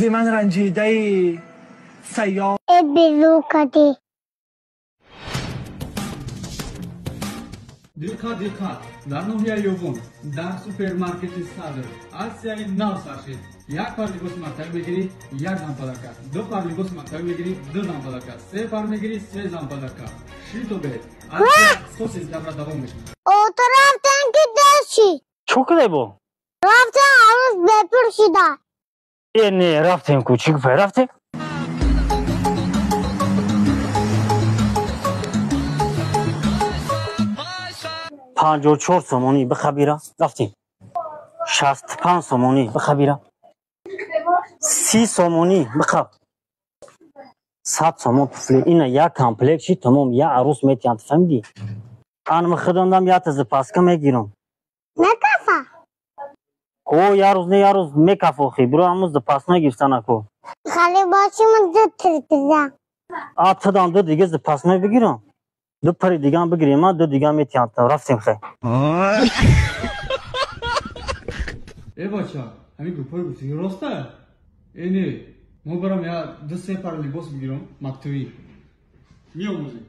Ман ранҷидаи сайёр. Э беру кадӣ. Диққат, диққат! Дар ноҳияи Ёвон, дар супермаркети Садр аксияи нав сар шид. Як пар либоси мактабӣ мегирӣ, як зан подарка, ду пар либоси мактабӣ мегирӣ, ду зан подарка, се пар мегирӣ, се зан подарка. Шитобед, аксия то сентябра давом мекунад. Ото рафтем ки дер шид. Чӣ кунай бо? Рафтем, арӯз бепур шида. Э, не, рафтем ку, чӣ гуфай, рафтем? 54 сомонӣ бихабира, рафтем. 65 сомонӣ бихабира, 30 сомонӣ бихаб, 100 сомон туфли. Ина як комплект ши, тамом, як арӯс метиҳанд, фаҳмидӣ? Анма худондам якта запаска мегирам. Накафа. О, як рӯз не, як рӯз мекаф охи, биро ҳамун запасной гирифтанако. Хали бошиму ду тиртиза. А тудам ду дига запасной бигирам, ду пари дигам бигирем, ма ду дигам метиҳам. Рафтем, хе. Э, бача, ҳамин гапҳои гуфтагӣ роста? Э, не, мо барам я ду се пар либос бигирам мактабӣ, меомӯзем.